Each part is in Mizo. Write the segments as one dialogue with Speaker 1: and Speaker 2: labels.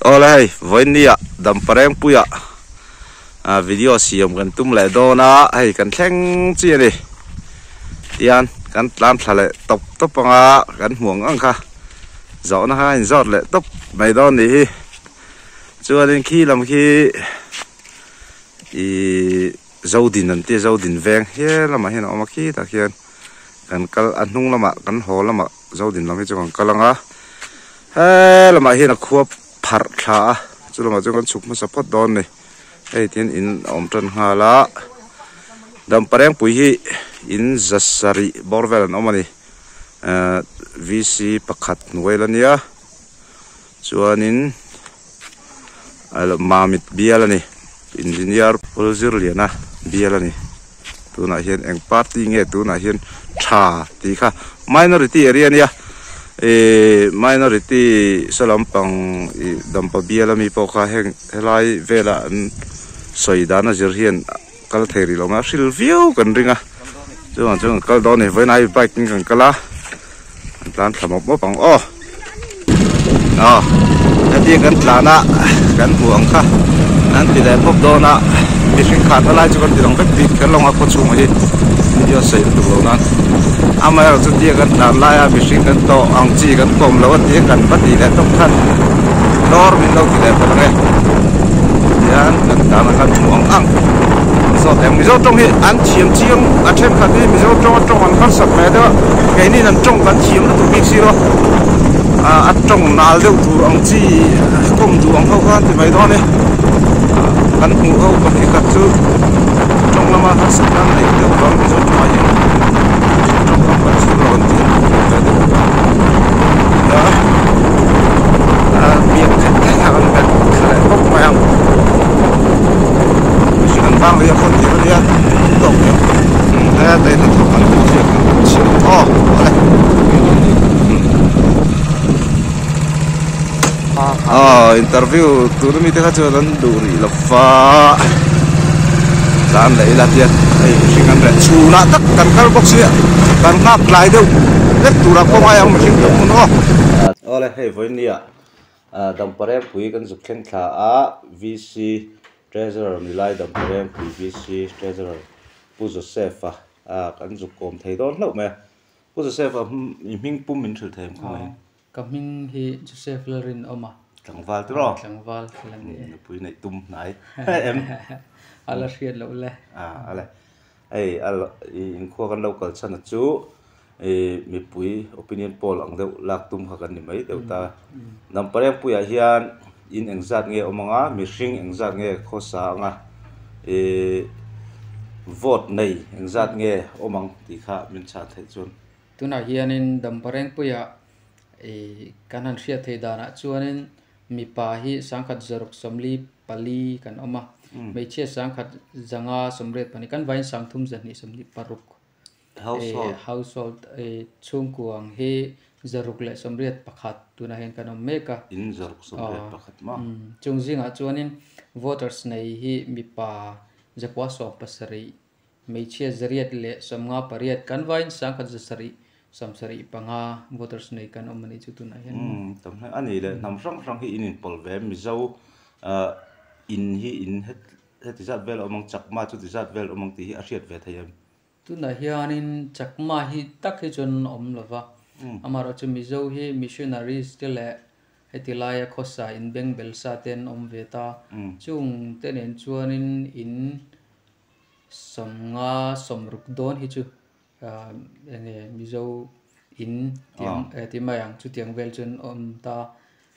Speaker 1: Awle hei vawinia Damparengpuia video siam kan tum leh dawn a hei kan thleng chi a ni tian kan tlan thla leh tawp tawp anga kan hmuh ang ang kha zawhna kha a inzawt leh tawp mai dawn nih hi chuanin khi lam khi ihh Zodin an tia Zodin veng he lamah hian a awm a khi tah khian kan kal a hnung lamah kan haw lamah Zodin lam hi chu kan kal ang a. He lamah hian a khua pharh thla a chu lamah chuan kan chhuk hmasa phawt dawn a ni hei tin in a awm tan nghal a Damparengpui hi in za sarih bawr vel an awm a ni ehh V C pakhat hnuai la nia chuanin Mamit bial a ni Engineer Pawlzirliana bial a ni tunah hian eng party nge tunah hian tha tih kha minority area a nia ihh minority saw lampang ih dampa bial ami pawh kha heng helai vela an sawi dan a zir hian kal thei rih lo mai a hril viau kan ring a chuvang chuan kan kal dawn a ni vawiin ai bike in kan kal a an tlan thla mawp mawp ang aw aw hetia kan tlan a kan hmuh ang kha an ti leh pawp dawn a mihring khat na lai chu kan ti lang vek bik kher lo ang a khawchhungah hi video sawi lutuk lo nan amaherawh chu tia kan tlan lai a mihring kan tawh ang chi kan kawm lo a tia kan va tih leh tawp khan dawr min lo ti leh palh ang e tihian kan tlan a kan hmuh ang ang. Zawt eng Mizo tawng hi an thiam chiang a thenkhat hi Mizo tawng a tawng an harsat mai deuh a keini an tawng kan thiam lutuk bik si lo a tawng nal deuh tur ang chi kawm duh ang ho kha an ti mai dawn e kan hmuh ho pahnih khat chu tawng lama harsat na an neih deuh vang Mizo tawngah hian tawng kam kan thiam lo an ti a ve deuh bawk a a biak theih theih a kan bet thla leh bawk mai ang. Mihring an vang leh a khawn tir ania tawk em he te hnathawk an hmu ziak ang kan chhiar ang aw awle aw interview tur ami te kha chuan an duh rih lo va tlan leh ila tian hei mihring an reh chhunah tak kan kal bawk sia kan nghak tlai deuh vek turah pawh ngai ang mihring tam hun aw awle hei vawinia Damparengpui kan zuk thleng thla a, VC Treasurer Nilai Damparengpui VC Treasurer Pu Joseph-a kan zuk kawm thei dawn hlauh mai a. Pu Joseph-a i hming pum min hrilh thei em khaw mai?
Speaker 2: Ka hming hi Joseph Lalrinawma.
Speaker 1: Tlangval te rawh.
Speaker 2: Tlangval fel a ni e.
Speaker 1: Nupui neih tum hnai em?
Speaker 2: A la hriat loh le.
Speaker 1: A le. Hei a inkhua kan lo kal chhan a chu ih mipui opinion poll ang deuh lak tum kha kan ni mai deuh ta. Damparengpuiah hian in engzat nge awm ang a, mihring engzat nge khawsa ang a, ih vote nei engzat nge awm ang tih kha min chhan theih chuan.
Speaker 2: Tunah hianin Damparengpuiah ih kan han hriat theih danah chuanin mipa hi sangkhat zaruk sawmli pali kan awm a, hmeichhia sangkhat zanga sawmriat pahnih kan vaiin sangthum zahnih sawmhnih paruk
Speaker 1: Household
Speaker 2: household chhungkuang hi zaruk leh sawmriat pakhat tunah hian kan awm mek a.
Speaker 1: In zaruk sawmriat pakhat maw?
Speaker 2: Chung zingah chuanin voters nei hi mipa zakua sawm pasarih Hmeichhia zariat leh sawmnga pariat kan vaiin sangkhat zasarih sawmsarih panga voters nei kan awm a nih chu tunah hian.
Speaker 1: Umm tam hle a ni le hnam hrang hrang hi in inpawlh ve Mizo in hi in heti zat vel a awm ang Chakma chu ti zat vel a awm ang tih hi a hriat ve thei em?
Speaker 2: Tunah hianin Chakma hi tak hi chuan an awm lo va, amaherawhchu Mizo hi missionaries te leh heti laia khawsa inbengbel sa te an awm ve ta, chung te nen chuanin in Sawmnga sawmruk dawn hi chu enge Mizo in tiang ti mai ang chutiang vel chuan awm ta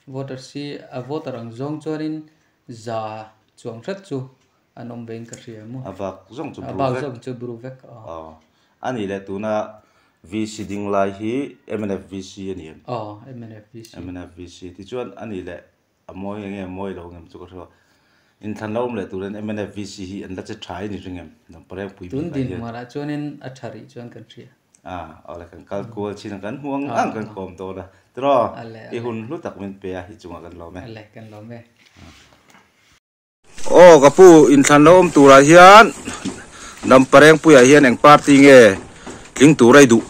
Speaker 2: voter si a voter ang zawng chuanin za chuang hret chu an awm vein ka hria maw
Speaker 1: A bak zawng chu
Speaker 2: a bak zawng chu bru vek
Speaker 1: aw a nih leh tuna VC ding lai hi mnf VC a ni em?
Speaker 2: Aw mnf VC
Speaker 1: mnf VC tichuan a nih leh A mawi eng nge mawi lo ngem chu ka hria. Inthlan lo awm leh turin mnf VC hi an la che tha in i ring em? Dampareng pui bik ah hian.
Speaker 2: Tun dinhmunah chuanin a tha rih chuan kan hria.
Speaker 1: A, awle kan kal kual chin a kan hmu ang ang kan kawm dawn a. Tiraw, i hun hlu tak min pe a, i chungah kan lawm e.
Speaker 2: Ale, kan lawm e.
Speaker 1: Aw ka pu inthlan lo awm turah hian Dampareng puiah hian eng party nge tling tur a i duh?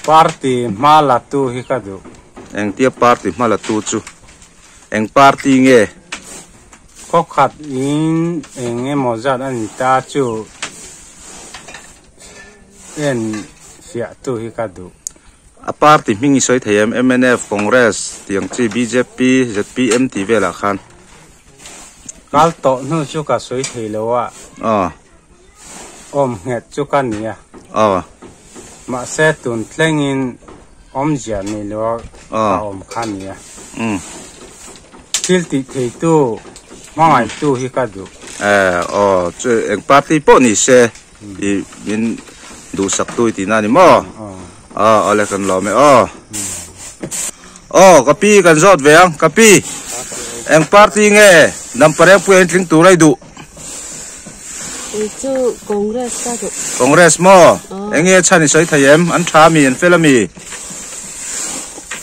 Speaker 3: Party hma la tu hi ka duh.
Speaker 1: Engtia party hma la tu chu eng party nge?
Speaker 3: Khaw khat in eng emaw zat a ni ta chu en fiah tu hi ka duh.
Speaker 1: A party hming i sawi thei em? Mnf, Congress tih ang chi bjp, zpm tih velah khan.
Speaker 3: Kal tawh hnu chu ka sawi thei lo a.
Speaker 1: Aw.
Speaker 3: Awm nghet chu ka ni a.
Speaker 1: Aw.
Speaker 3: Mahse tun thlengin awmzia nei lo a ka awm kha a ni a.
Speaker 1: Umm.
Speaker 3: Thil tih theitu hmangaihtu hi ka duh.
Speaker 1: Eh, aw, chu eng party pawh ni se i min duhsaktu i tihna a ni maw? Aw, awle kan lawm e aw. Aw, ka pi kan zawt ve ang, ka pi eng party nge Damparengpuia in tling tur a i duh?
Speaker 4: Kei chu Congress ka duh.
Speaker 1: Congress maw? Eng nge chhan i sawi thei em? An tha ami? An fel ami?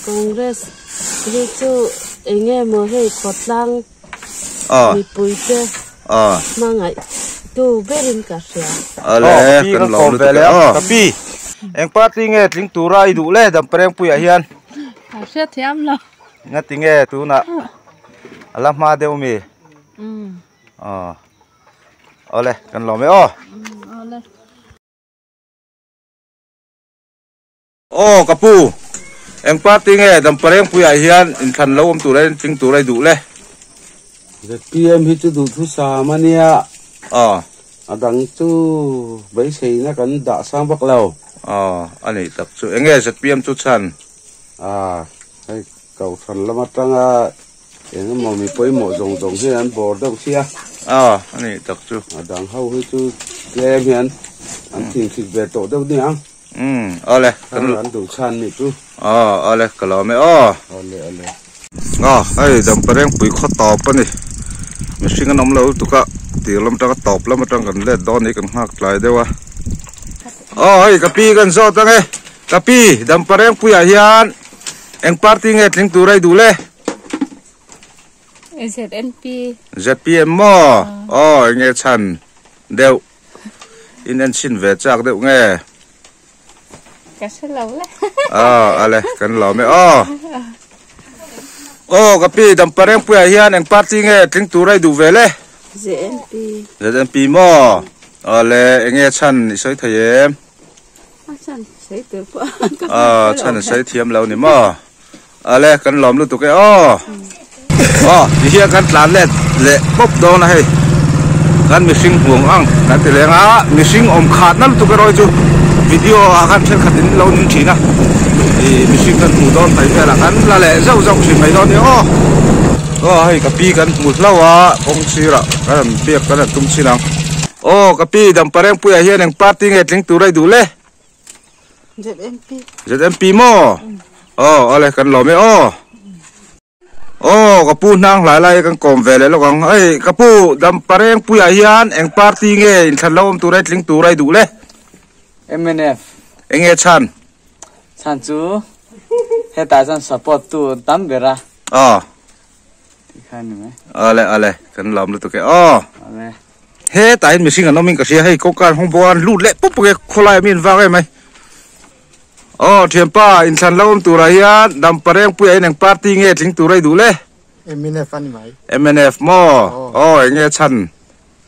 Speaker 4: Congress hi chu eng nge maw hei khawtlang mipui te hmangaih tu berin ka hria.
Speaker 1: Ale, kan lawm lutuk e. Aw, ka pi, eng party nge tling tura i duh le Damparengpuiah hian?
Speaker 4: Ka hrethiam lo.
Speaker 1: Ngati nge tunah a la hma deuh ami? Aw awle kan lawm e aw.
Speaker 4: Awle.
Speaker 1: Aw ka pu eng party nge Damparengpuiah hian inthlan lo awm tur a tling tur a i duh le.
Speaker 5: ZPM hi chu duhthu sam a nia.
Speaker 1: Aw.
Speaker 5: A dang chu beiseina kan dah sang vak lo.
Speaker 1: Aw a nih tak chu eng nge ZPM chu chhan?
Speaker 5: A hei kohhran lam atanga Eng emaw mi pawimawh zawng zawng hian an bawr deuh sia.
Speaker 1: A, a nih tak chu.
Speaker 5: A dang ho hi chu tlem hian an thinhrik ve tawh deuh nia.
Speaker 1: Umm, awle.
Speaker 5: Kan duh chhan nih chu.
Speaker 1: Aw, awle, ka lawm e aw.
Speaker 5: Awle, awle.
Speaker 1: Aw, hei Damparengpui khaw tawp a ni. Mihring an awm lo lutuk a, tir lam atanga tawp lam atang kan let dawn hi kan nghak tlai deuh a. Aw, hei ka pi kan zawt ang e. Ka pi, Damparengpuiah hian eng party nge tling tur a i duh le?
Speaker 6: ZNP.
Speaker 1: ZPM maw? Aw, eng nge chhan deuh? In en chhin ve chak deuh nge?
Speaker 6: Ka hre lo le.
Speaker 1: Aw, ale, kan lawm e aw. Aw, ka pi, Damparengpuiah hian eng party nge tling tur a i duh ve le?
Speaker 4: ZNP.
Speaker 1: ZNP maw? Awle, eng nge chhan i sawi thei em?
Speaker 6: A chhan sawi tur pawh.
Speaker 1: Aw, chhan sawi thiam lo ni maw? Ale kan lawm lutuk e aw. Aw ti hian kan tlan let leh pawp dawn a hei. Kan mihring hmuang ang kan ti leng a, mihring awm khat na lutuk erawh hi chu video ah khan thenkhat in lo ning thin a. Ih mihring kan hmuh dawn mai velah kan la leh zauh zauh thin mai dawn nia aw. Aw hei ka pi kan hmu hlauh a kawng sirah kan han biak kan han tum chin ang. Aw ka pi Damparengpuiah hian eng party nge tling tur a i duh le?
Speaker 4: ZMP.
Speaker 1: ZMP maw? Aw, awle kan lawm e aw. Aw, ka pu hnang hlai lai kan kawm ve leh lawk ang. Hei, ka pu Damparengpuiah hian eng party nge inthlan lo awm tur a tling tur a i duh le?
Speaker 2: MNF.
Speaker 1: Eng nge chhan?
Speaker 2: Chhan chu hetah chuan support tu tam ber a.
Speaker 1: Aw.
Speaker 2: Tikhan ni mai.
Speaker 1: Awle, awle, kan lawm lutuk e aw.
Speaker 2: Awle.
Speaker 1: Hetah hian mihring an awmin ka hria, hei kawngka an hawng bawk a, an lut leh pup pawk e, khawlai mi an vak em mai. Aw thianpa, inthlan lo awm turah hian Damparengpuiah hian eng party nge tling tur a i duh le?
Speaker 7: MNF a ni mai.
Speaker 1: MNF maw? Aw eng nge chhan?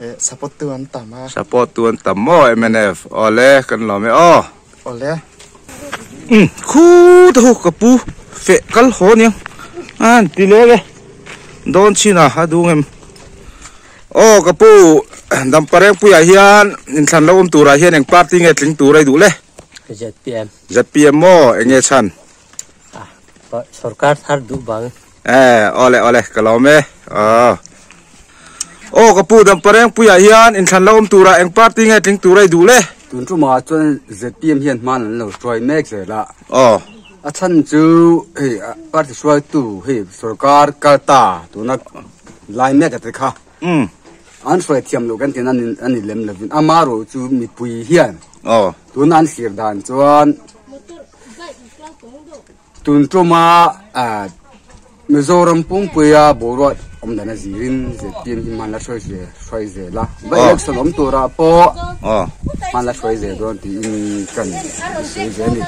Speaker 7: Eh, support tu an tam a.
Speaker 1: Support tu an tam maw MNF? Aw le, kan lawm e aw.
Speaker 7: Aw le.
Speaker 1: Umm, khu te hu ka pu feh kal haw aniang. An ti leh le. Dawn chin a, a dung em. Aw ka pu Damparengpuiah hian inthlan lo awm turah hian eng party nge tling tur a i duh le?
Speaker 8: ZPM.
Speaker 1: ZPM maw? Eng nge chhan?
Speaker 8: Ah, sorkar thar duh bang.
Speaker 1: Eh, awle awle ka lawm e. Aw. Aw ka pu Damparengpuiah hian inthlan lo awm turah eng party nge tling tur a i duh le?
Speaker 5: Tun tumah chuan ZPM hian hman an lo hruai mek zel a.
Speaker 1: Aw.
Speaker 5: A chhan chu hei party hruaitu hei sorkar kal ta tuna lai mek a ti kha an hruai thiam loh kan tiin a ni lem lovin ama erawh chu mipui hian tuna an thlir dan chuan tun tuma Mizoram pumpuia boruak awm dan a zirin zpm hi hman la hruai zel hruai zel a va election awm turah pawh hman la hruai zel dawn tiin kan sawi zel a ni.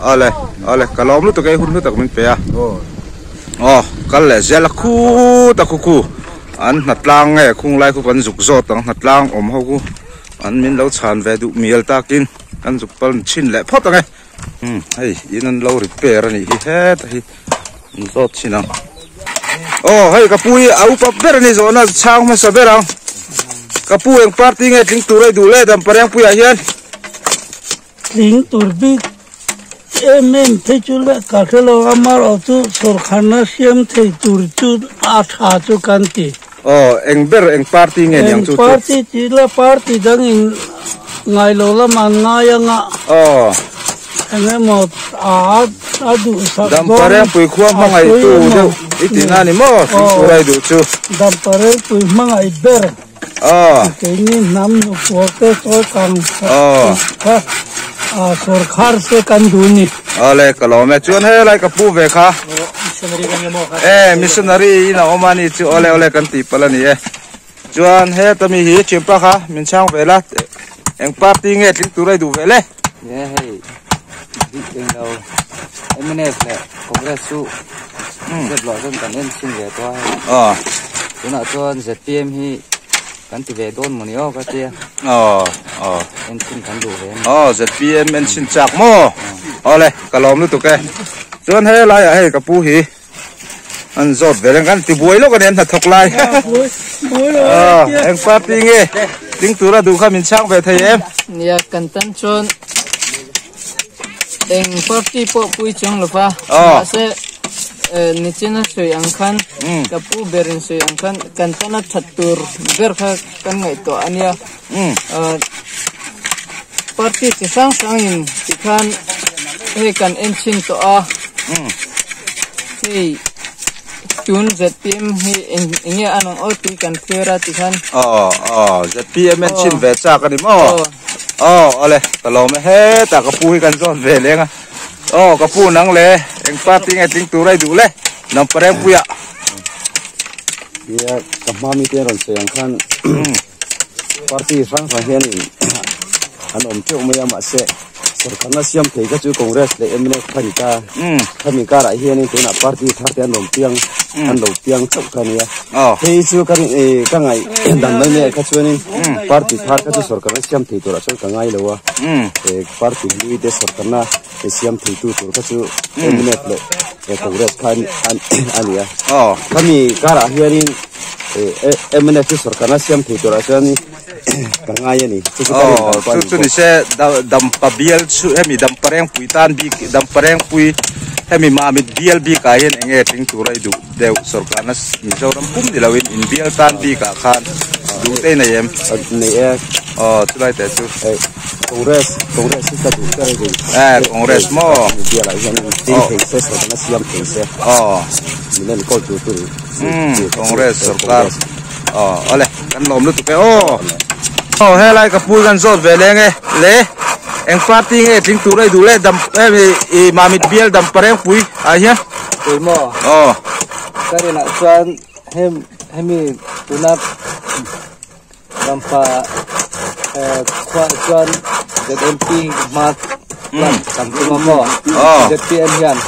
Speaker 1: Awle awle ka lawm lutuk e hun hlu tak min pe a. Aw kal leh zel a khut a khu khu an hnatlang nge khung lai khu kan zuk zawt ang hnatlang awm ho khu an min lo chhan ve duh mial takin kan zuk pal chhin leh phawt ang e. Umm hei in an lo repair a nih hi heta hi an zawt chhin ang. Aw hei ka pu hi a upa ber a ni zawhna chhang hmasa ber ang. Ka pu eng party nge tling tur a i duh le Damparengpuiah hian.
Speaker 9: Tling tur bik em em phei chu le ka hre lo a amarawh chu sawrkharna siam thei tur chu a tha chu kan ti.
Speaker 1: Aw eng ber eng party nge niang chu chu.
Speaker 9: Eng party tih la party dang in ngai lo lam an ngai anga.
Speaker 1: Aw.
Speaker 9: Eng emaw a a duh sak dawn.
Speaker 1: Damparengpui khua hmangaihtu deuh i tihna a ni maw Thingpura i duh chu.
Speaker 9: Damparengpui hmangaih ber.
Speaker 1: Aw.
Speaker 9: Keini hnam nupual te chawi kang kha sawrkhar se kan duh ni.
Speaker 1: Awle ka lawm e chuan helai ka pu ve kha. E missionary in a awm a ni chu awle awle kan tih palh a ni e. Chuan heta mi hi thianpa kha min chhang ve la eng party nge tling tur a i duh ve le.
Speaker 10: Nge hei bik eng lo MNF leh Congress chu zep loh chuan kan en chhin ve tawh a hei.
Speaker 1: Aw.
Speaker 10: Tunah chuan ZPM hi kan ti ve dawn maw ni aw ka tia.
Speaker 1: Aw aw.
Speaker 10: En chhin kan duh ve a ni.
Speaker 1: Aw ZPM en chhin chak maw? Awle ka lawm lutuk e. Chuan he laiah hei ka pu hi an zawt ve reng kan ti buai lawk a ni an hnathawk lai. Aw eng party nge tling tura duh kha min chhang ve thei em?
Speaker 2: Nia kan tan chuan eng party pawh pui chuang lo va mahse nichina sawi ang khan ka pu berin sawi ang khan kan tana that tur ber kha kan ngaihtuah a nia party chi hrang hrangin tikhan hei kan en chhin tawh a hei tun zpm hi eng enge a nung aw tih kan thlir a tikhan
Speaker 1: aw aw zpm en chhin ve chak a ni maw aw awle ka lawm e hetah ka pu hi kan zawn ve leng a aw ka pu nang le eng party nge tling tur a i duh le Namparengpuia
Speaker 5: nia ka hma mi te rawn sawi ang khan party hrang hrang hianin an awm teuh mai a mahse sorkarna siam thei kha chu Congress leh mnf kha ni ta khami karah hianin tunah party thar te an awm piang an lo piang chauh kha ania hei chu ka ka ngaih dan mai mai ah kha chuanin party thar kha chu sorkarna siam thei turah chuan ka ngai lo a party hlui te sorkarna siam thei tu tur kha chu mnf leh Congress kha a ni a khami karah hianin mnf chu sorkarna siam thei turah chuan ka ngai a ni chu chu ka rin dan pawh a ni
Speaker 1: chu chu ni se dampa bial chu hemi dampa rengpui tan bik dampa rengpui hemi mamit bial bikah hian eng nge tling tura i duh deuh sorkarna Mizoram pum ni loin in bial tan bikah khan duh te nei em
Speaker 5: nei e
Speaker 1: aw chulai teh chu
Speaker 5: Congress Congress hi ka duh ber a ni
Speaker 1: e Congress maw
Speaker 5: bialah hian ding thei se sorkarna siam thei se
Speaker 1: aw
Speaker 5: min enkawl tur tur
Speaker 1: Congress sorkar aw awle kan lawm lutuk e aw aw helai ka pu kan zawt ve leng e le eng party nge tling tur a i duh le dam hemi i mamit bial dam parengpui ah hian
Speaker 10: Keimah
Speaker 1: aw
Speaker 10: ka rinah chuan hem hemi tuna Rampa khuaah chuan ZMP hma plan kan tum a maw ZPM hian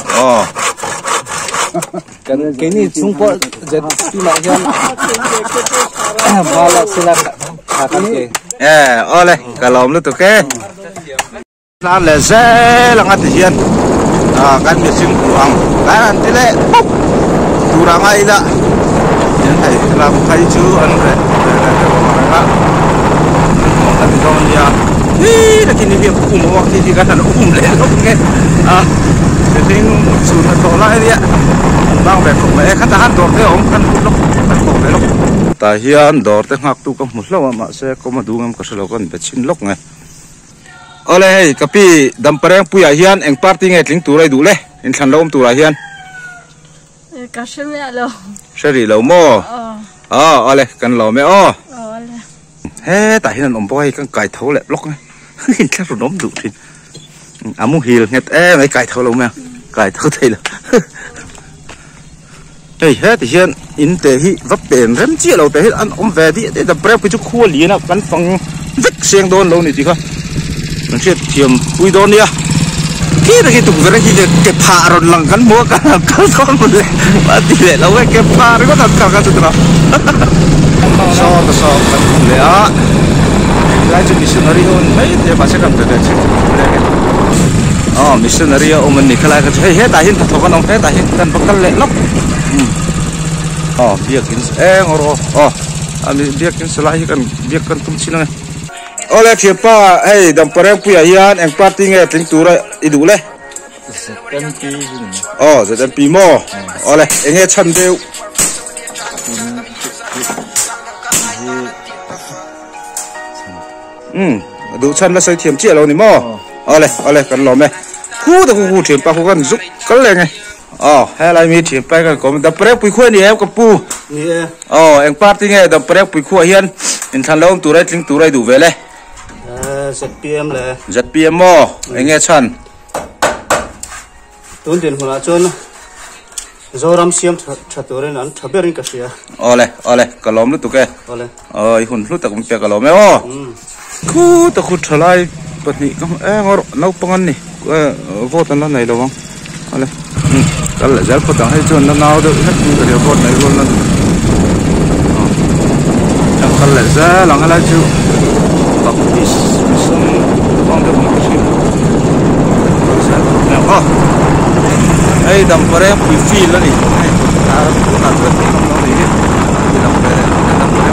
Speaker 10: kan keini chhung pawh ZPM ah hian hma lak sela tha kan ti.
Speaker 1: E awle ka lawm lutuk e. Tlar leh zel anga ti hian ah kan mihring hmuh ang kan han ti leh pawp tur anga ila in hei ram phei chu an reh reh leh deuh ang reng a an kan ti dawn nia hi takin hi hian um awm a khi khi kan han um leh lawk nge a mihring chhun hnathawh lai ania an bang ve khawp mai e khatah khan dawr te a awm kan lut lawk kan kawh ve lawk tah hian dawr te nghak tu ka hmu hlauh a mahse kawm a dung em ka hrelo ka han be chhin lawk nge. Awle hei ka pi Damparengpuiah hian eng party nge tling tur a i duh le inthlan lo awm turah hian?
Speaker 6: Ka hre miah lo.
Speaker 1: Hre rih lo maw? Aw awle kan lawm e aw.
Speaker 6: Awle.
Speaker 1: Hetah hian an awm bawk a hei kan kai tho leh lawk a inthla rawn awm duh thin. A muhil nghet em ai kai tho lo mai ang kai tho thei lo. Hei heti hian in te hi va pen rem chiah lo te hi an awm ve diah diah Damparengpui chu khua lian a kan fang vek seng dawn lo ni tih kha kan hriat thiam pui dawn nia. Khi là khi tụng về khi cái phà rồi lần gắn múa cả cái con một lệ mà tỷ lệ là cái phà nó có thằng cả cái đó so so kan le a lai chu missionary hon mai te pa se kan te che le oh missionary a om ni khalai ka hei he ta hin tho kan ong he ta hin kan bakal le lok oh biak in e ngoro oh ami biak in salai hi kan biak kan tum chinang ole thipa hei dam pareng puya hian eng party nge tling tura i du le
Speaker 10: ZMP
Speaker 1: oh ZMP mo ole enge chan deu du chan la sei thiam chi lo ni mo ole ole kan lo me khu ta khu thiam pa khu kan zuk kal le nge oh he lai mi thiam pa kan kom da pareng pui khuai ni em ka pu
Speaker 11: ni
Speaker 1: oh eng party nge dam pareng pui khuai hian in than lo turai tling turai du ve le
Speaker 11: ZPM le
Speaker 1: ZPM mo enge chan
Speaker 11: tun din huna chon Zoram siam thaturin an thaberin ka sia
Speaker 1: ole ole kalom lu tuke
Speaker 11: ole
Speaker 1: oi hun hlu tak pe kalom e o khu ta khu thalai patni kam e ngor nau pangan ni vote an la nei lowang ole kal la zel potang hei chon na nau de het ni ka vote nei rol na kal la zel ang la chu Baptist mission bang de ni ka sia oh ei dam pare pui feel ani ei ta tu na tu ni no ni dam pare dam pare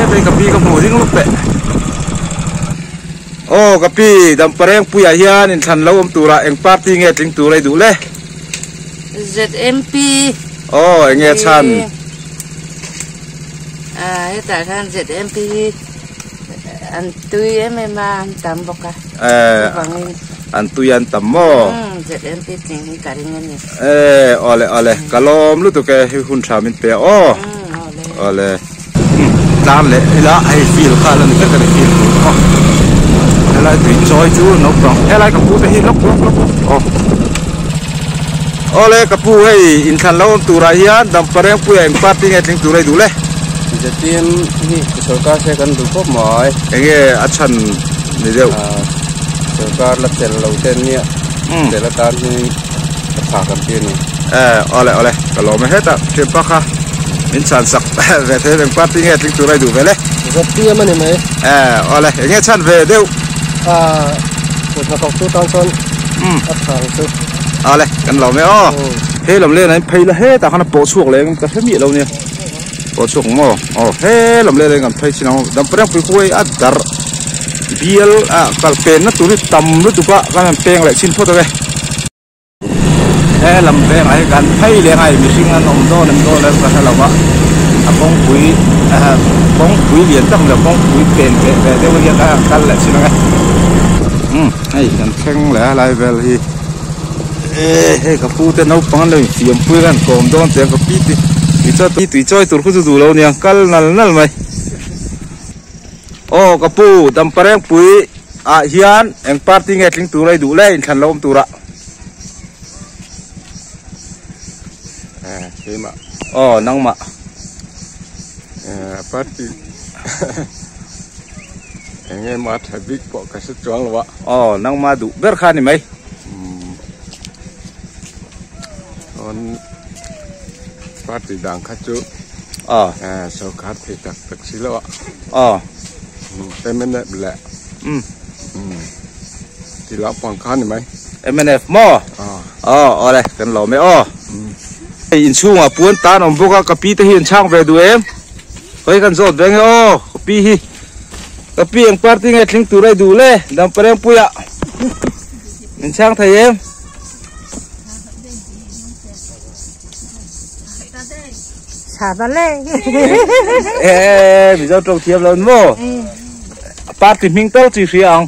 Speaker 1: ei pe ka pi ka mu ding lu pe oh ka pi dam pare pui a hian in than lo om tura eng party nge tling turai du le
Speaker 4: ZMP
Speaker 1: oh enge chan
Speaker 4: à ta khan ZMP an tui em em an tam boka
Speaker 1: an tuyan tammo
Speaker 4: ZMP ting hi karing ani
Speaker 1: eh ole ole kalom lu tu ke hi hun tha min pe o ole tlan le ila ai feel kha lan ka kan feel o helai tui choi chu no prong helai ka pu te hi lok lok lok o ole ka pu hei in than lo tura hian dam pareng pu eng party nge tling turai du le
Speaker 10: ZPM hi sarkar se kan du khop mai
Speaker 1: enge a chan ni deuh
Speaker 10: sarkar la tel lo ten nia tel tan hi tha kan ti ni
Speaker 1: ole ole kalom heta thipa kha min chan sak ve the eng party nge tling turai du ve le
Speaker 8: ZPM ani mai
Speaker 1: ole enge chan ve deuh
Speaker 8: a put na tok tu tan son a thang chu
Speaker 1: ole kan lo me o he lam le nai phei la he ta khana po chuak le ka hemi lo nia po chuak mo o he lam le kan phei chinang dam prek pui khuai a dar bial a kal pen na turi tam lu tuka kan peng le chin phot ave he lam peng ai kan phei le ngai mi hring an om do nam do le ka halawa a kong pui lian tak le kong pui pen ve ve deuh hian a kal le chinang hei kan thleng le lai vel hi e he ka pu te naupang lo fiam pui kan kom dawn te ka pi ti tui tui choi tur khu chu du lo nia kal nal nal mai oh ka pu dam pareng pui a hian eng party nge tling turai du le in than lo om tura
Speaker 5: ma
Speaker 1: oh nang ma
Speaker 5: party enge ma thabik po ka se chuang lo
Speaker 1: oh nang ma du ber kha ni mai
Speaker 5: on party dang kha chu so kha the tak tak si lo MNF le thì lão quảng khan này mấy
Speaker 1: MNF mo ole kan lo me o in chunga puan tan om boka ka pi te hian chang ve du em hoi kan zot veng o ka pi hi ka pi ang party nge thling turai du le dam pareng puya min chang thei em
Speaker 4: sa ba le
Speaker 1: e mi zo tro thiam lo mo party ming tel chi riang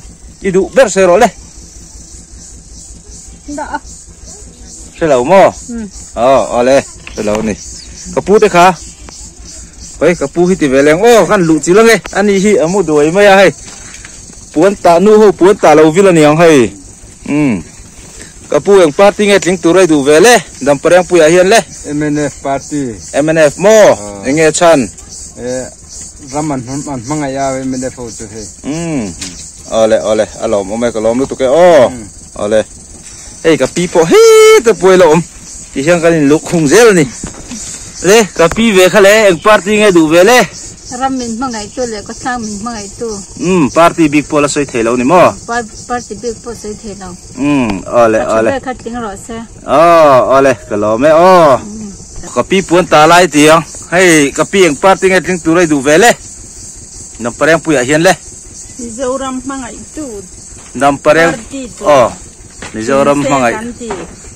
Speaker 1: i du ber se ro le
Speaker 6: da
Speaker 1: se lo mo ole se lo ni ka pu te kha oi ka pu hi ti ve leng o kan lu chi lang e ani hi amu duai mai a hei puan ta nu ho puan ta lo vil ani ang hei ka pu eng party nge tling turai du ve le dam pareng puya hian le
Speaker 5: MNF party
Speaker 1: MNF mo enge chan
Speaker 5: raman man mangaya MNF ho chu he
Speaker 1: ole ole alom ome ka lom lu tu ke o ole Hei ka pi pawh heta puai la awm ti hian kan in luh khung zel a ni. Le ka pi ve kha le eng party nge duh ve le?
Speaker 6: Ram min hmangaihtu leh khawtlang min hmangaihtu.
Speaker 1: Umm party bik pawh la sawi thei lo ni maw?
Speaker 6: Party bik pawh sawi thei lo.
Speaker 1: Umm awle awle.
Speaker 6: A tha ber kha tling rawh se.
Speaker 1: Aw awle ka lawm e aw. Ka pi puan ta lai ti ang. Hei ka pi eng party nge tling tur a i duh ve le? Damparengpuiah hian le.
Speaker 6: Mizoram hmangaihtu.
Speaker 1: Dampareng aw Mizoram hmangaih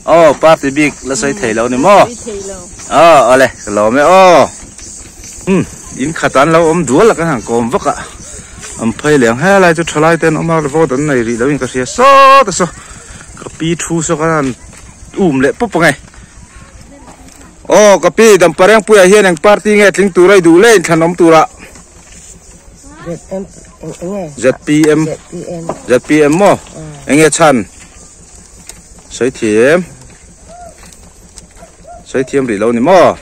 Speaker 1: aw party bik la sawi thei lo ni maw? Aw awle ka lawm e aw. Umm in khat an lo awm dual a kan han kawm vak a an phei leh ang helai chu thalai te an awm a vote an nei rih lo in ka hria sawt a saw ka pi thu saw khan an um leh pawp ang e. Aw ka pi Damparengpuiah hian eng party nge tling tur a i duh le inthlan awm turah. ZPM ZPM maw enge chhan sawi thiam sawi thiam rih lo ni maw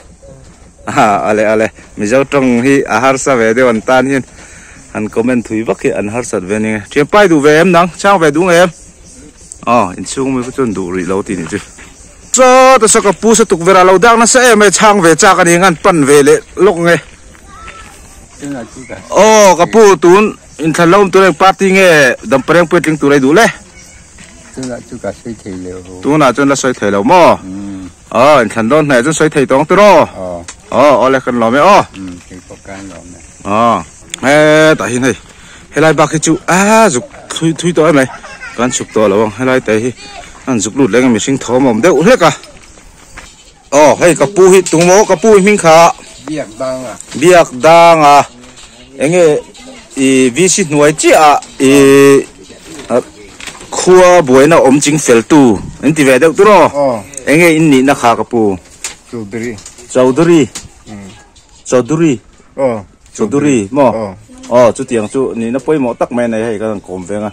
Speaker 1: ale ale mizo tawng hi a harsa ve deuh an tan hian han comment thui vak hi an harsat ve ning e thian pai duh ve em nang chang ve duh nge em aw inchhung mi chu an duh rih lo tih nih chu saw ta saw ka pu sa tukverh ah lo dak nasa em e chhang ve chak a ni ang an pan ve leh lawk nge. Aw ka pu tun inthlan lo awm tur eng party nge Dampareng puitling tur ei duh le?
Speaker 5: Tunah chu ka sawi thei lo.
Speaker 1: Tunah chuan la sawi thei lo maw? Aw inthlan dawn hnaih chuan sawi thei tawng tur aw. Aw awle kan lawm e aw.
Speaker 5: Kei pawh kan lawm e.
Speaker 1: Aw hetah hian hei helai bak hi chu a zuk thui thui tawh emai kan chhuk tawh lo ang helai te hi an zuk lut leh ang mihring thawm a awm deuh hlek a. Aw hei ka pu hi tung maw ka pu hi hming kha
Speaker 5: Biak Danga
Speaker 1: Biak Danga enge i VC hnuai chiah ah i khua buaina awm ching fel tu in ti ve deuh tur aw enge in nihna kha ka pu
Speaker 5: Chaudhary
Speaker 1: Chaudhary Chaudhary
Speaker 5: aw
Speaker 1: Chaudhary maw aw chutiang chu nihna pawimawh tak mai a nei hei ka rawn kawm veng a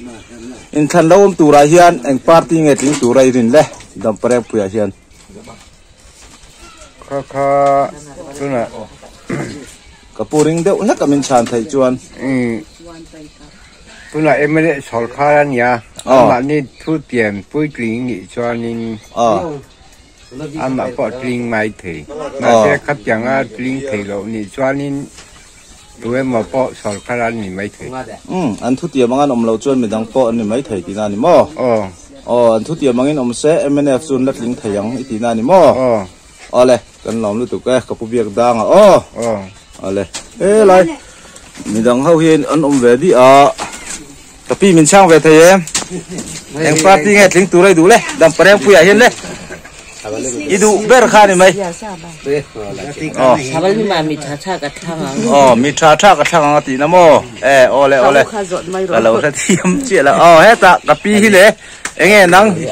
Speaker 1: inthlan lo awm turah hian eng party nge tling tura i rin le Damparengpuiah hian.
Speaker 5: Kha kha tunah
Speaker 1: ka pu ring deuh hlek a min chhan theih chuan.
Speaker 5: Tunah MLA sawrkhar a nia amahni thu tiam puitling nih chuanin amah pawh tling mai thei. Mahse khatianga tling thei loh nih chuanin tu emaw pawh sawrkhar a ni mai thei.
Speaker 1: Umm, an thutiam anga an awm loh chuan midang pawh an ni mai thei tihna a ni maw?
Speaker 5: Aw.
Speaker 1: Aw, an thutiam angin awm se mnf chu an la tling thei ang i tihna a ni maw?
Speaker 5: Aw.
Speaker 1: Awle, kan lawm lutuk e, ka pu biak dang a aw.
Speaker 5: Aw.
Speaker 1: Awle, helai midang ho hian an awm ve dih a, ka pi min chhang ve thei em? Eng party nge tling tur a i duh le? Damparengpuiah hian le. I duh ber kha ni mai.
Speaker 4: Aw.
Speaker 1: Aw, mi tha tha ka thlang ang a tih na maw? E, aw le, aw le. Ka lo hre thiam chiah lo. Aw, hetah ka pi hi le. Enge nang?
Speaker 4: Mi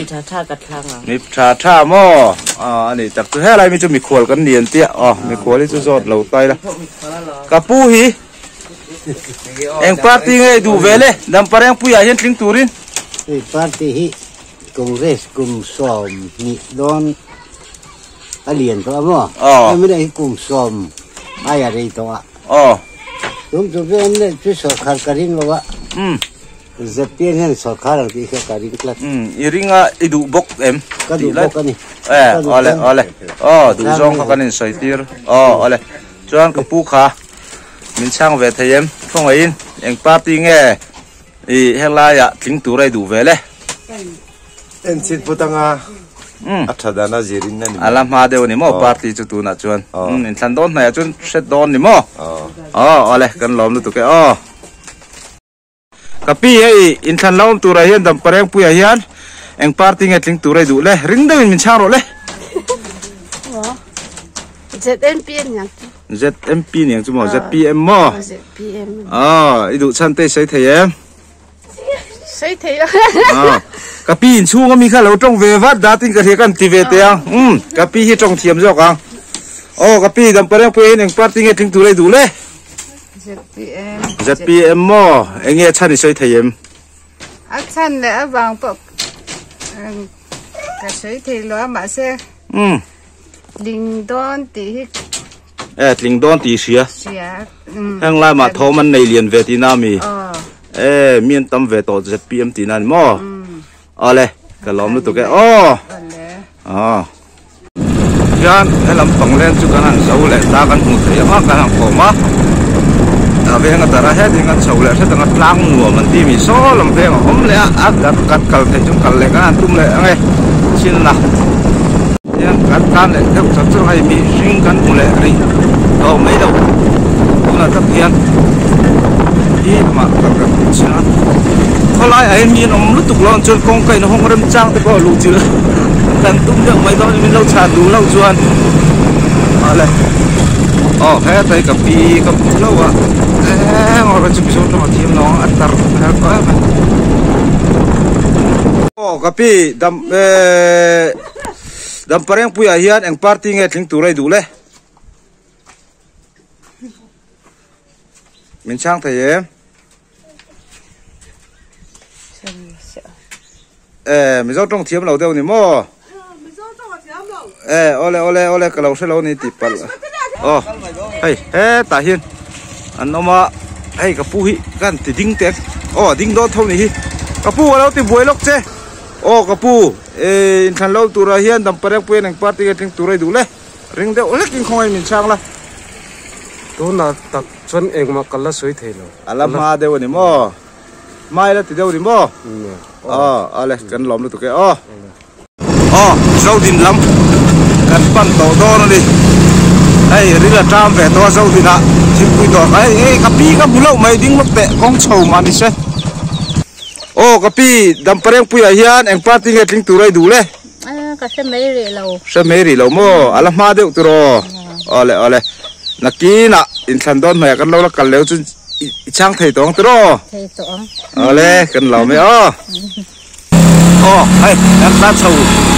Speaker 4: tha tha ka thlang ang.
Speaker 1: Mi tha tha maw? Aw, ani tak chu helai mi chu mikhual kan ni an tia. Aw, mikhual hi chu zawt lo tai la. Ka pu hi eng party nge i duh ve le? Damparengpuiah hian tling turin.
Speaker 12: Hei party hi Congress kum 20 dawn a lian tawh a maw?
Speaker 1: Aw.
Speaker 12: Hemi hi kum 10 aia rei tawh a.
Speaker 1: Aw.
Speaker 12: Tum chu ve an leh chu sawrkhar ka ring lo a.
Speaker 1: Um.
Speaker 12: ZPM hian sawrkhar ang tih kha ka ring tlat.
Speaker 1: Um, i ring a i duh bawk em?
Speaker 12: Ka duh bawk a ni.
Speaker 1: Eh, awle awle. Aw, duh zawng kha kan in sawi tir. Aw, awle. Chuan ka pu kha min chhang ve thei em? Khawngaihin eng party nge I helaiah tling tur a i duh ve le.
Speaker 13: En chhit put anga a tha dan a zirin a ni
Speaker 1: maw? A la hma deuh a ni maw party chu tunah chuan. Inthlan dawn hnaihah chuan hret dawn ni maw? Aw awle kan lawm lutuk e aw. Ka pi hei inthlan la awm turah hian Damparengpuiah hian eng party nge tling tur a i duh le? Ring deuhin min chhang rawh le.
Speaker 4: ZMP a ni ang chu.
Speaker 1: ZMP ni ang chu maw? ZPM maw?
Speaker 4: ZPM.
Speaker 1: Aw, i duh chhan te i sawi thei em?
Speaker 4: Sawi thei lo.
Speaker 1: Aw, ka pi inchhung ami kha lo tawng ve vat datin ka hria kan ti ve teh ang. Umm, ka pi hi tawng thiam zawk ang. Aw, ka pi Dampareng pawh hian eng party nge tling tur a i duh le?
Speaker 14: ZPM.
Speaker 1: ZPM maw? Eng nge chhan i sawi thei em?
Speaker 14: A chhan leh avang pawh ka sawi thei lo a mahse.
Speaker 1: Umm.
Speaker 14: Tling dawn tih hi.
Speaker 1: E tling dawn tih hria.
Speaker 14: Hria.
Speaker 1: Heng lai mah thawm an nei lian ve tihna a mi. E mi an tam ve tawh ZPM tihna a ni maw? Awle ka lawm lutuk e aw. Aw. Hian helam panglen chu kan han zo leh ta kan hmuh theih ang a kan han kawm a. A veng a tara hetin kan chho leh hret ang a tlang nuam an tih mi saw lam veng a awm leh a a kan kal theih chu kal leh kan han tum leh ang e chin a. Hian kan tan leh deuh char char hei mihring kan hmu leh rih tawh mai lo tunah tak hian hi lamah kal kan tum chin a khawlai ah hian mi an awm lutuk lo ang chuan kawngka in hawng rem chang te pawh luh chilh kan tum deuh mai dawn min lo chhan duh loh chuan awle aw hetlai ka pi ka hmu hlauh a eng awrh chu mizo tawng a thiam lo ang a tar kher tawh em a. Aw ka pi dam ehh Damparengpuiah hian eng party nge tling tur a i duh le? Min chhang thei em? Eh Mizo tawng thiam lo deuh ni maw? Eh awle awle awle ka lo hre lo ni tih palh. Aw hei hetah hian an awm a hei ka pu hi ka han ti ding teh aw a ding dawn tho ni hi ka pu a lo ti buai lawk che. Aw ka pu, eh inthlan lo turah hian Damparek puiin eng party nge tling tur a i duh le? Ring deuh hlek in khawngaih min chhang la.
Speaker 8: Tunah tak chuan engmah ka la sawi thei lo.
Speaker 1: A la hma deuh a ni maw? Hma i la ti deuh a ni maw? Aw, ale kan lawm lutuk e aw. Aw, Zodin lam kan pan tawh dawn a ni. Hei ril a ṭam ve tawh a Zodinah thingpui dawr kha hei hei ka pi ka hmu loh mai ding lawk teh kawng chho mah ni se. Aw ka pi, Damparengpuiah hian eng party nge tling tur a i duh le?
Speaker 6: Ka hre mai rih lo.
Speaker 1: Hre mai rih lo maw? A la hma deuh tur aw. Awle awle. Nakinah inthlan dawn hmaiah kan lo la kal leu chu i chhang thei tawh ang tur aw.
Speaker 6: Thei tawh ang.
Speaker 1: Awle, kan lo mai aw. Aw, hei, kan tlan chho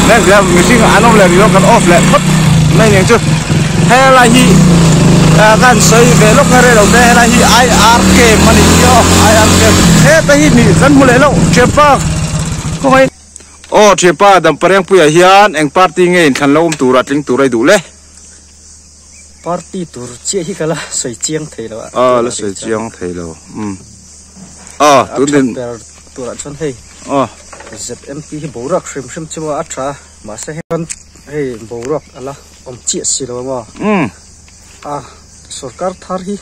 Speaker 1: mek zel a, mihring an awm leh rih lo, kan off leh phawt mai nen chu. Helai hi kan sawi ve lawk nge rei lo te helai hi IR camp a nih hi aw IR camp heta hi mi kan hmu leh loh thianpa khawngaih aw thianpa Damparengpuiah hian eng party nge inthlan lo awm tura tling tur a i duh le
Speaker 8: Party tur chiah hi ka la sawi chiang thei lo a
Speaker 1: aw la sawi chiang thei lo um aw tun din
Speaker 8: ber turah chuan hei
Speaker 1: aw
Speaker 8: ZMP hi boruak hrim hrim chu a tha mahse hei hei boruak a la awm chiah si lo maw?
Speaker 1: Umm.
Speaker 8: A, sorkar thar hi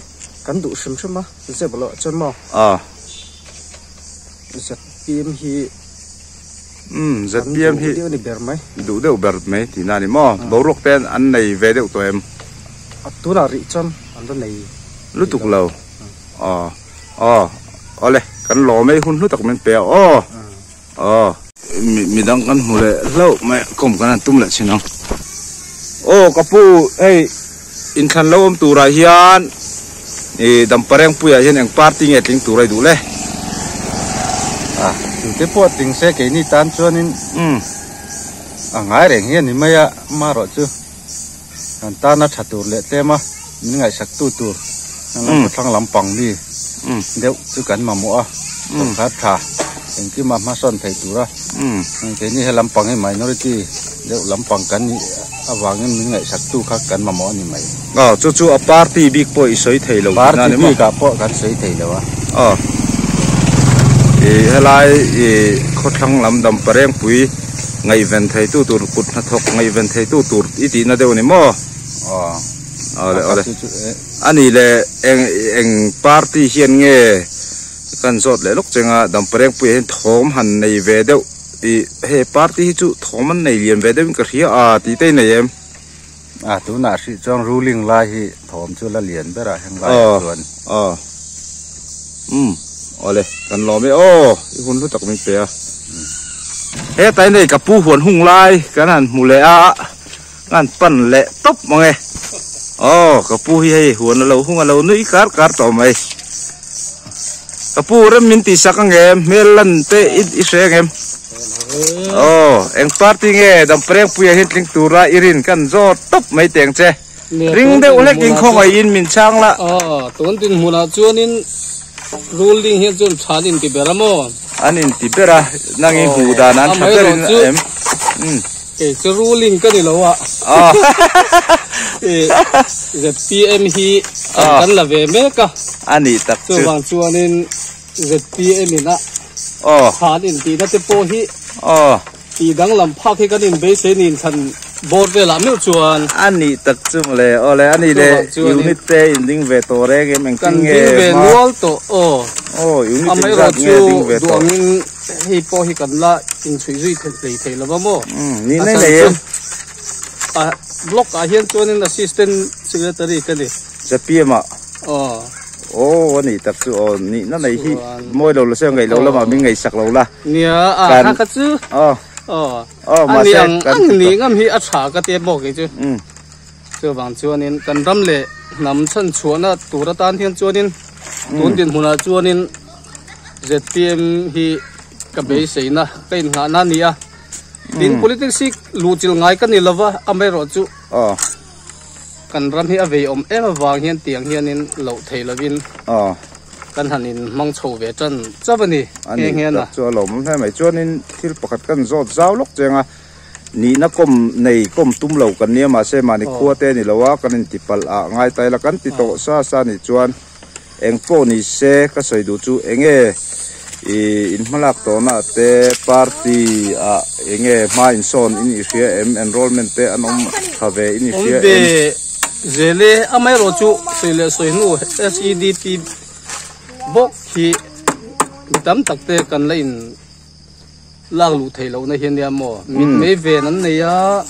Speaker 8: kan duh hrim hrim a, zep loh chuan maw?
Speaker 1: A.
Speaker 8: ZPM hi
Speaker 1: Umm, ZPM hi
Speaker 8: kan duh deuh a ni ber mai.
Speaker 1: Duh deuh ber mai tihna a ni maw? Boruak te an nei ve deuh tawh em?
Speaker 8: A, tunah rih chuan an la nei
Speaker 1: lutuk lo. Aw, aw, awle, kan lawm e, hun hlu tak min pe a aw. Aw. Midang kan hmu leh hlauh mai a, kawm kan han tum leh thin ang. Aw ka pu hei inthlan lo awm turah hian ih Damparengpuiah hian eng party nge tling tur a i duh le?
Speaker 15: A, tute pawh tling se keini tan chuanin a ngai reng hi a ni mai a, amaherawhchu kan tana tha tur leh tlem a min ngaihsaktu tur lam thlang lampang mi deuh chu kan mamawh a sorkar tha engkima hmasawn thei tura keini he lampang hi minority deuh lampang kan nih avangin min ngaihsaktu kha kan mamawh a ni mai.
Speaker 1: Aw chu chu a party bik pawh i sawi thei lo
Speaker 15: tihna a ni maw? Party bikah pawh kan sawi thei lo a.
Speaker 1: Aw ih helai ih khawthlang lam Damparengpui Ngaihven theitu tur kut hnathawk ngaihven theitu tur i tihna deuh a ni maw?
Speaker 15: Aw.
Speaker 1: Awle awle. A nih leh eng eng party hian nge kan zawt leh lawk cheng a Damparengpuiah hian thawm han nei ve deuh i he party hi chu thawm an nei lian ve deuhin ka hria a tih te i nei em?
Speaker 15: A tunah hrih chuan ruling lai hi thawm chu la lian berah heng laiah chuan.
Speaker 1: Aw. Umm awle kan lawm e aw i hun hlu tak min pe a. Hetlai nei ka pu huan hung lai kan han hmu leh a kan han pan leh tawp mang e. Aw ka pu hi hei huan a lo hung a lo nui kar kar tawh mai. Ka pu rem min tih sak ang em hmel lan te i hre ang em? Aw eng party nge Damparengpuia hian tling tura i rin kan zawt tawp mai teng che. Ring deuh hlek in khawngaih in min chhang la.
Speaker 16: Aw, tun dinhmunah chuanin ruling hian chuan tha an inti ber a maw?
Speaker 1: An inti ber a, nang i hmuh dan an tha ber in a em?
Speaker 16: Umm. Kei chu ruling ka ni lo a.
Speaker 1: Aw.
Speaker 16: ZPM hi kan la ve mek a.
Speaker 1: A nih tak chu.
Speaker 16: Chuvang chuanin ZPM in a
Speaker 1: Aw.
Speaker 16: tha an intihna te pawh hi.
Speaker 1: Aw.
Speaker 16: Tih danglam phak hi kan inbeisei niin thlan bawr velah meuh chuan.
Speaker 1: A nih tak chu mawle. Aw le, a nih le unit te in ding ve tawh reng em engtin
Speaker 16: Kan
Speaker 1: nge
Speaker 16: ding ve
Speaker 1: hma.
Speaker 16: nual tawh aw.
Speaker 1: Aw, unit
Speaker 16: Amaherawhchu
Speaker 1: engzat nge ding ve tawh.
Speaker 16: duangin hei pawh hi kan la inchhuih zui hlei thei lo va maw.
Speaker 1: Umm, nih
Speaker 16: A
Speaker 1: nei
Speaker 16: chhan
Speaker 1: nei
Speaker 16: chu
Speaker 1: em.
Speaker 16: a block ah hian chuanin assistant secretary ka ni.
Speaker 1: ZPM ah.
Speaker 16: Aw.
Speaker 1: Aw, a nih tak chu aw, nihna nei hi mawi lo la se ngaih lo lamah min ngaihsak lo la.
Speaker 16: Nia, a
Speaker 1: Kan
Speaker 16: kha kha chu.
Speaker 1: Aw.
Speaker 16: Aw.
Speaker 1: Aw,
Speaker 16: A
Speaker 1: mahse
Speaker 16: ni ang
Speaker 1: kan
Speaker 16: ang
Speaker 1: ti
Speaker 16: ni
Speaker 1: tawh.
Speaker 16: ngam hi a tha ka ti bawk kei chu.
Speaker 1: Umm.
Speaker 16: Chuvang chuanin kan ram leh hnam chhan chhuahna tur atan hian chuanin tun dinhmunah chuanin ZPM hi ka beiseina ka innghahna a ni a. Tin, politics hi luhchilh ngai ka ni lova, amaherawhchu.
Speaker 1: Aw.
Speaker 16: Kan ram hi a vei awm em avang hian tiang hianin loh thei lovin kan han in hmang chho ve tan chauh a ni nghe nghe na.
Speaker 1: A ni tak chu a lawmawm hle mai. Chuanin thil pakhat kan zawt zau lawk cheng a, nihna kawm nei kawm tum lo kan nia mahse mahni khua te a ni lo a, kan inti palh ah ngai ta ila kan ti tawh sa sa nih chuan Eng pawh ni se ka sawi duh chu enge i inhmalak tawhna te party ah enge hma insawn in i hria em enrollment te an awm tha ve in i hria
Speaker 16: Awm ve
Speaker 1: em?
Speaker 16: zel e, amaherawhchu sawi leh sawi hnu SEDP bawk hi mi tam tak te kan la in lak luh theih lohna hi ania maw mit mei ven an nei a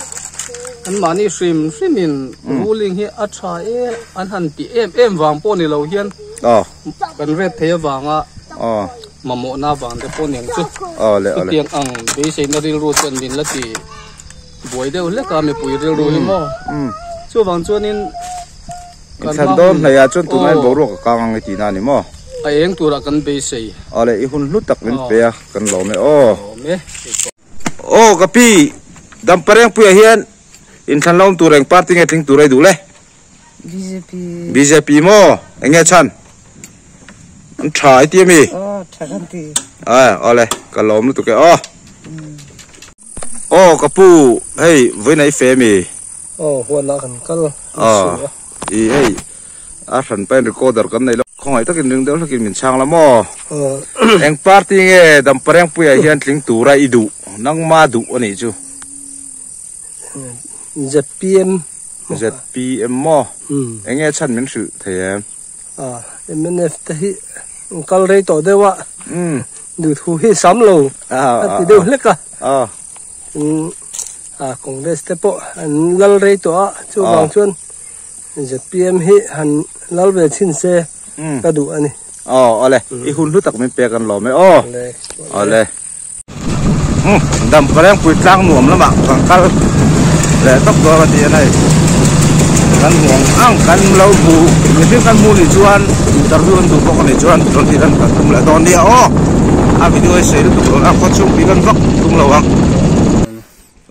Speaker 16: an mahni hrim hrim in ruling hi a tha e an han ti em em vang pawh ni lo hian kan ret thei avanga mamawhna vang te pawh niang chu chutiang ang beiseina rilru chuan min la ti buai deuh hlek a mipui rilru hi maw chuvang chuanin
Speaker 1: Inthlan dawn hnaihah chuan tunlai boruak a kang ang i tihna a ni maw?
Speaker 16: A eng turah kan beisei.
Speaker 1: Aw le, i hun hlu tak min pe a, kan lawm e aw.
Speaker 16: Lawm e.
Speaker 1: Aw ka pi, Damparengpuiah hian inthlan la awm tur eng party nge tling tur a i duh le?
Speaker 14: Bjp.
Speaker 1: Bjp maw? Eng nge chhan? An tha i ti ami?
Speaker 14: Aw, tha kan ti.
Speaker 1: Aw, aw le, ka lawm lutuk e aw. Aw ka pu, hei vawiin a i fe ami?
Speaker 8: Aw huanah kan kal
Speaker 1: a i hei a hran pain recorder kan nei lo khawngaih takin ring deuh hlakin min chhang la maw eng party nge Damparengpuiah hian tling tura i duh nangma duh a nih chu
Speaker 8: ZPM
Speaker 1: ZPM maw eng nge chhan min hrilh thei em
Speaker 8: MNF te hi kal rei tawh deuh a duhthu hi sam lo a ti deuh hlek a. A Congress te pawh an lal rei tawh a, chuvang chuan zpm hi han lal ve chhin se ka duh a ni.
Speaker 1: Aw awle, i hun hlu tak min pek an lawm e aw. Awle. Dam Parengpui tlang nuam lamah kan kal leh tawp dawn a ti a nei. Kan hmu ang ang kan lo hmu mihring kan hmu nih chuan interview an duh bawk a nih chuan rawn tih lan kan tum leh dawn nia aw. A video hi sei lutuk lo a khaw chhung tih lan vak tum lo ang.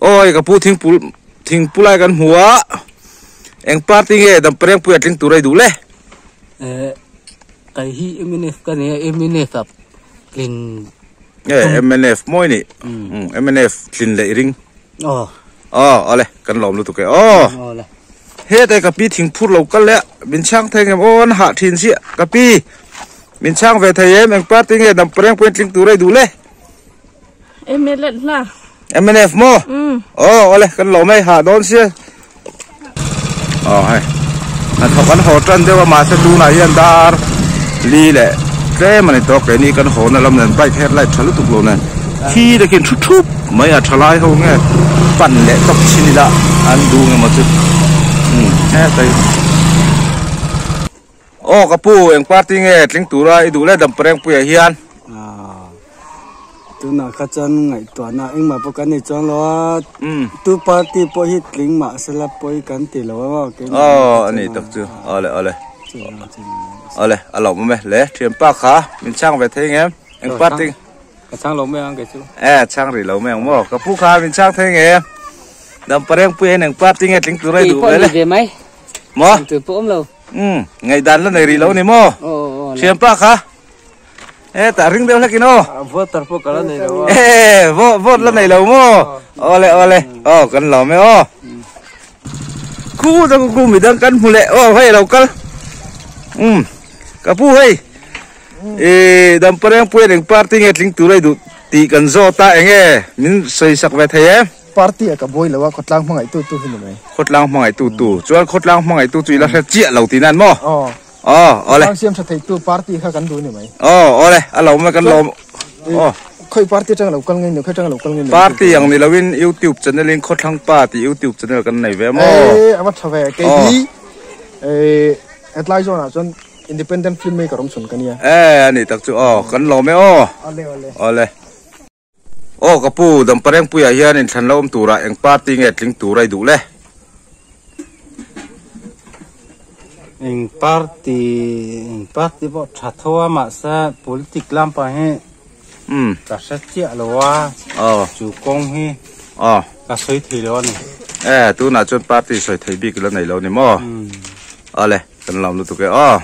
Speaker 1: Awi ka pu thingpul thingpu lai kan hmu a eng party nge Damparengpui a tling tur a i duh le?
Speaker 17: Eh kai hi MNF ka nia MNF a tlin
Speaker 1: Eh MNF mawi ni MNF tlin leh i ring.
Speaker 17: Aw.
Speaker 1: Aw awle kan lawm lutuk e aw.
Speaker 17: Awle.
Speaker 1: Hetai ka pi thingphur lo kal leh min chhang thei ngem aw an hah thin chiah ka pi min chhang ve thei em eng party nge Damparengpui a tling tur a i duh le?
Speaker 4: MLF la.
Speaker 1: MNF maw? Aw awle kan lo mai hah dawn sia. Aw hei. Hnathawk an haw tan deuh a mahse tunah hian dar li leh tlem a ni tawh keini kan haw na lam nen bike headlight tha lutuk lo nen thi takin thu thup mai a tha lai ho nge pan leh tawp chin ila an duh nge maw chu. Hetlai. Aw ka pu eng party nge tling tura i duh le Damparengpuiah hian.
Speaker 8: Tunah kha chuan ngaihtuahna engmah pawh kan nei chuang lo a, tu party pawh hi tling mah sela pawi kan ti lo a.
Speaker 1: Aw a ni tak chu awle awle awle a lawmawm e le thianpa kha min chhang ve thei ngem eng party
Speaker 10: ka chhang lo mai ang kei chu
Speaker 1: e chhang rih lo mai ang maw ka pu kha min chhang thei ngem Damparengpuiah hian eng party nge tling tura i duh ve le maw
Speaker 17: tu pawh awm lo
Speaker 1: Umm, ngaihdan la nei rih lo ni maw? Thianpa kha hetah ring deuh hlek in aw.
Speaker 8: Voter pawh ka la nei lo a.
Speaker 1: E, vote la nei lo maw? Awle awle, aw kan lawm e aw. Khu ta ku midang kan hmu leh aw hei lo kal. Umm, ka pu hei. E, Damparengpuian eng party nge tling tur a i duh? tih kan zawt a enge min sawi sak ve thei em?
Speaker 7: Party a ka buai lo a, khawtlang hmangaih tu tu hi ni mai.
Speaker 1: Khawtlang hmangaih tu tu. Chuan khawtlang hmangaih tu chu i la hre chiah lo tih nan maw?
Speaker 7: Aw.
Speaker 1: Aw, awle.
Speaker 7: Khawtlang siam tha thei tu party kha kan duh ni mai.
Speaker 1: Aw, awle, a lo mai kan lawm. Aw.
Speaker 7: Khawi party atanga lo kal ngei ni, khawi atanga lo kal ngei ni.
Speaker 1: Party ang ni loin YouTube channel in Khawthlang Pa tih YouTube channel kan nei ve maw?
Speaker 7: Ee, a va tha ve. Kei hi ee hetlai zawnah chuan Independent film maker awm chhun ka nia.
Speaker 1: Ee, a nih tak chu aw, kan lawm e aw.
Speaker 7: Awle, awle.
Speaker 1: Awle. Aw ka pu, Damparengpuiah hian inthlan lo awm turah eng party nge tling tur a i duh le?
Speaker 3: Eng party, eng party pawh tha tho a mahse politic lampang hi ka hre chiah lo a, chu kawng hi ka sawi thei lo a ni.
Speaker 1: E, tunah chuan party sawi thei bik la nei lo ni maw? Awle, kan lawm lutuk e aw.